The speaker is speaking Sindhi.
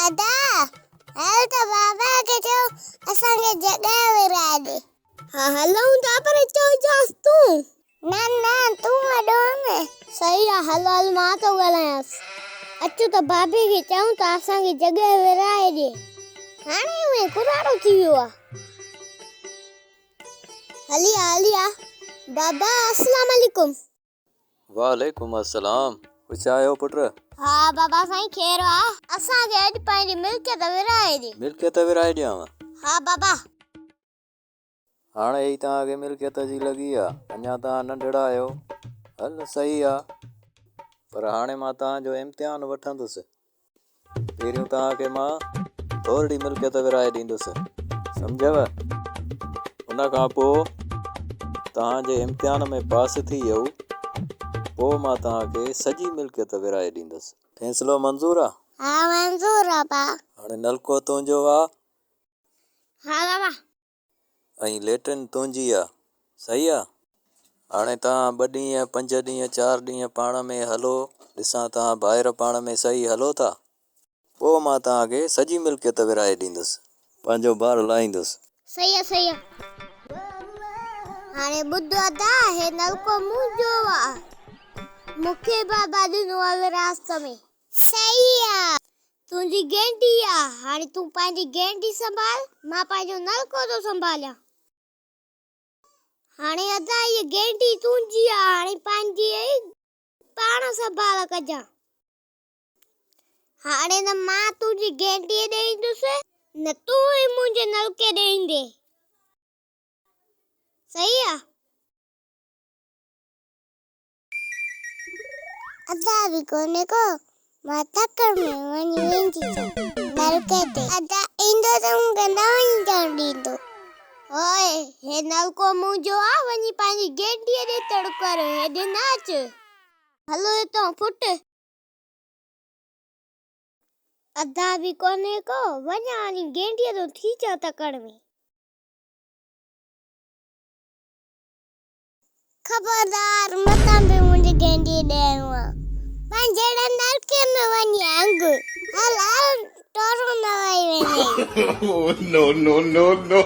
ادا هل ته بابا کي چئون اسان کي جڳهه ورهائي ڏي. ها هلون ٿا پر چئجانس تون. نه نه تون وڏو آهين نه. صحيح آ هل هل مان ٿو ڳالهايانس. اچ ته بابي کي چئون ته اسان کي جڳهه ورهائي ڏي. هاڻي اهي ڪراڙو ٿي ويو آ. هلي آ هلي آ. بابا السلام عليڪم. وعليڪم السلام خوش آهيو پٽ؟ ها بابا سائين خير آ. اسان کي اڄ پنهنجي ملڪيت ورهائي ڏي. ملڪيت ورهائي ڏيانو؟ ها بابا. هاڻي ئي توهان کي ملڪيت جي لڳي آ، اڃا توهان ننڍڙا آهيو. هل صحيح آ، پر هاڻي مان توهان جو امتحان وٺندس. پهريون توهان کي مان ٿورڙي ملڪيت ورهائي ڏيندس، سمجهيو؟ ان کان پوء توهان جي امتحان ۾ پاس ٿي ويو، پوء مان توهان کي سڄي ملڪيت ورهائي ڏيندس. فيصلو منظور آ؟ ها منظور آ با. هاڻي نلڪو تنهنجو آ. ها بابا. ۽ ليٽرين تنهنجي آ. صحيح آ؟ هاڻي توهان ٻه ڏينهن، پنج ڏينهن، چار ڏينهن پاڻ ۾ هلو، ڏسان توهان ڀائر پاڻ ۾ صحيح هلو ٿا. پوء مان توهان کي سڄي ملڪيت ورهائي ڏيندس. پنهنجو بار لاهيندس. صحيح آ صحيح آ. هاڻي ٻڌ ادا، هي نلڪو منهنجو آ. مون کي بابا ڏنو آ وراثت ۾. صحيح آ. تنهنجي گينڊي آ، هاڻي تون پنهنجي گينڊي سنڀال، مان پنهنجو نلڪو ٿو سنڀاليان. هاڻي ادا هيء گينڊي تنهنجي آ، هاڻي پنهنجي پاڻ سنڀال ڪجان. هاڻي نه مان تنهنجي گينڊيء ڏي ايندس، نه تون ئي منهنجي نلڪي ڏي ايندين. صحيح آ؟ ادا به ڪونهي ڪو، مان تڪڙ ۾ وڃي ويندي چئون نلڪي تي. ادا ايندو ته مون کي نه وڃي چوڻ ڏيندو. هوء، هي نلڪو منهنجو آ، وڃي پنهنجي گينڊيء ڏي تڙ ڪر، هيڏي نه اچ. هلو هتان ڦٽ. ادا به ڪونهي ڪو، وڃان وڃي گينڊيء تون ٿي چئون تڪڙ ۾. خبردار متان به منهنجي گينڊي ڏي آيو آن. پنهنجي جهڙي نلڪي ۾ وڃي هنگ. هل هل ٽورو نه وهي وڃئي. No, no, no, no.